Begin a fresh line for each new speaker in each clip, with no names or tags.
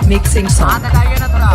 Mixing song.
हटाइए ना थोड़ा।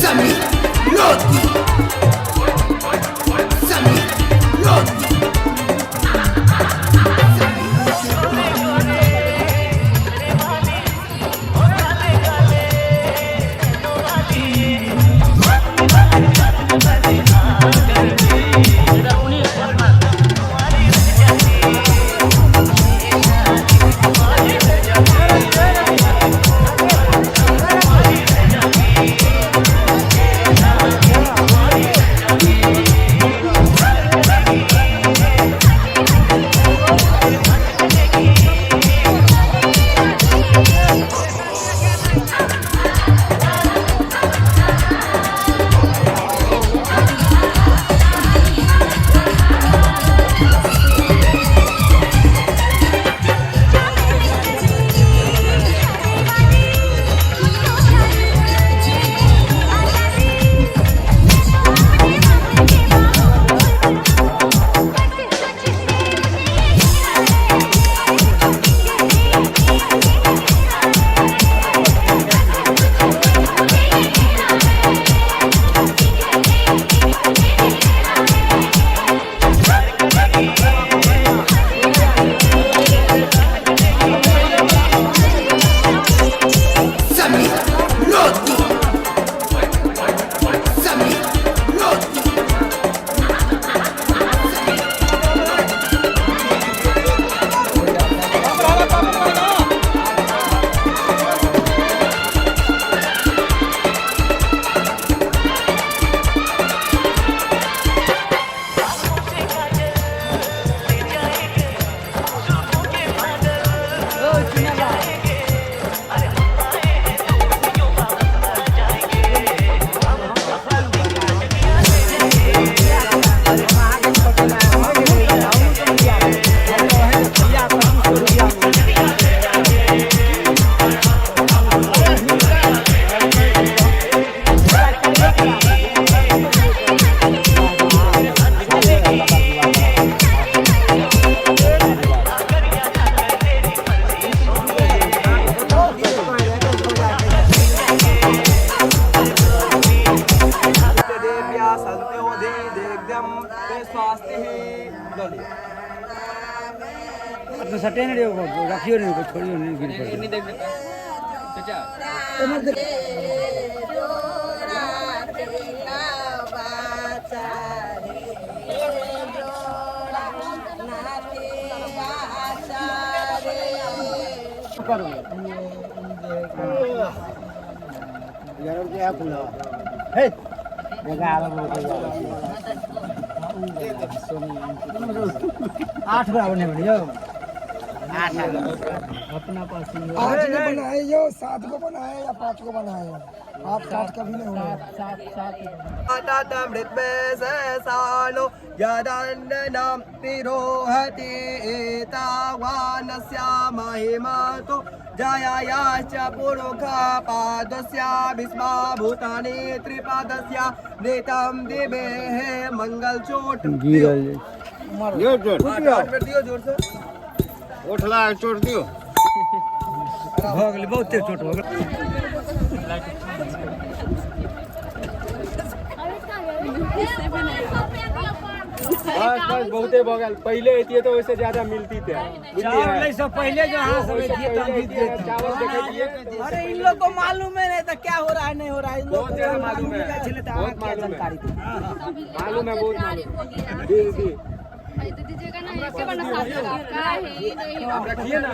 Samir Lodi. Samir Lodi. Samir Lodi. Samir Lodi.
देव्या संत्योधि दिग्धम ते स्वास्ति बोलिए।
अपने सटे नहीं रहो, रखियो नहीं, छोड़ियो नहीं, गिर पड़े। आठ बराबर नहीं बनी।
आठ ने बनाए यो, 7 को बनाए या 5 को बनाए, 8 8 कभी नहीं हुए।
तमृतमेशसानो यदन्ननां तिरोहति एतावानस्य महिमातो जयायाश्च पुरुषपादस्य विस्मा भूतानि त्रिपादस्य नेतं दिवेः मंगलचोट
गिरल।
दियो, जोर से
उठला चोट दियो।
भऽ गेलै, बहुते चोट भऽ गेल।
बस बस बहुते भऽ गेल। पहिले अतियै तऽ ओहिसे ज्यादा मिलती थे।
चावल लै से पहिले जो अहाँ सब अयतियै तऽ हम जीत जैतियै।
चावल देखैतियै।
अरे इन लोग को मालूम है नहीं तो क्या हो रहा है, नहीं हो रहा है। इन लोग
बहुत ज्यादा मालूम है, बहुत मालूम है, मालूम है, बहुत मालूम है। दी दी आप रखिए ना।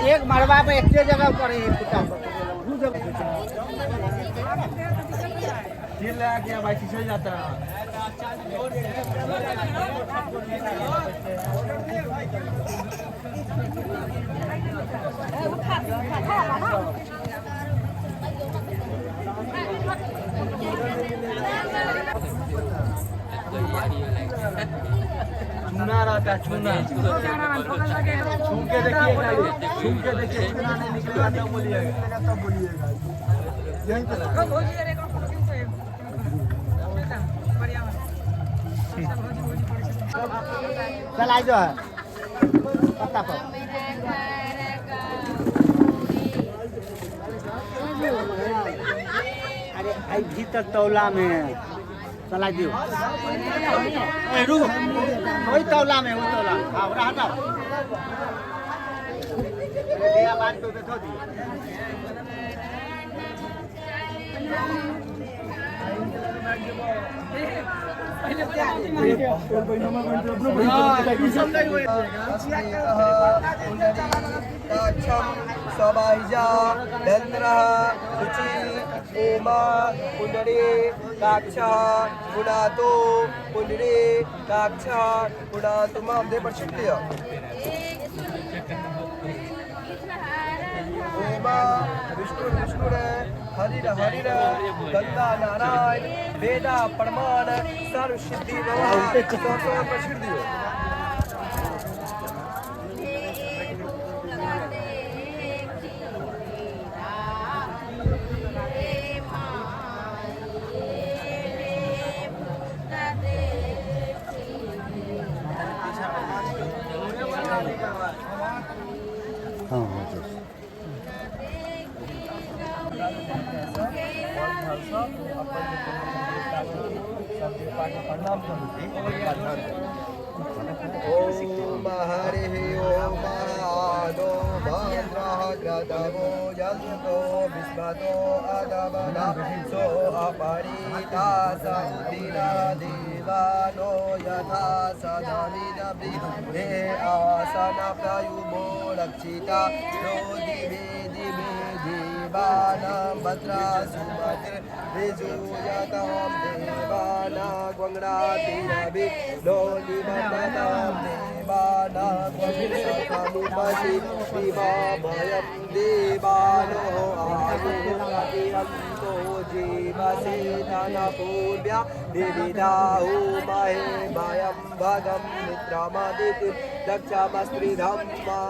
एक मरवा पे एक जगह पर है कुत्ता।
चूना रहता है, चूना। छू के देखिए, छू के देखिए, चूना नहीं निकलेगा तब बोलिएगा,
तब बोलिएगा। यहीं पे
चल आ जो है पत्ता पर। अरे आई भीतर तौला में चला दियो। ए रुक, वही तौला में, वही तौला में। हाँ ओकरा हटाओ। अरे दिया बात पे बैठो दियो।
सबाहिजा धन्द्रः शुचि ओमा पुण्डरी काक्षः पुनातो पुण्डरी काक्षः पुनातु मां दे पर छिट लिया। ओमा विष्णु विष्णु हरिर हरिर गंगा नारायण वेदा प्रमाण सर्व सिद्धि नमः। सब पर छिट दियो।
हाँ हाँ।
ओम हरि ओम आदो भद्रः ग्रदवो यन्तो विस्मतो अदबना सो अपरीता सन्तिना देवानो यथा सदमिदवृद्धे आसन प्रयुमो रक्षिता नो दिवे दिवे देवानां भद्रा सुमतिर्विजूयतां देवानां ग्वङ्ग्रातिरभि नो निबन्धतां देवानां ग्वंसतमुपसि विमामयं देवानो आयुरतिरन्तो जीवसे धनपूर्व्या देविदाहुमहे भयं भगं मित्रमदितिं दक्षमस्त्रिधं मा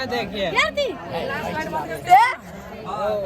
देखिए।
आद।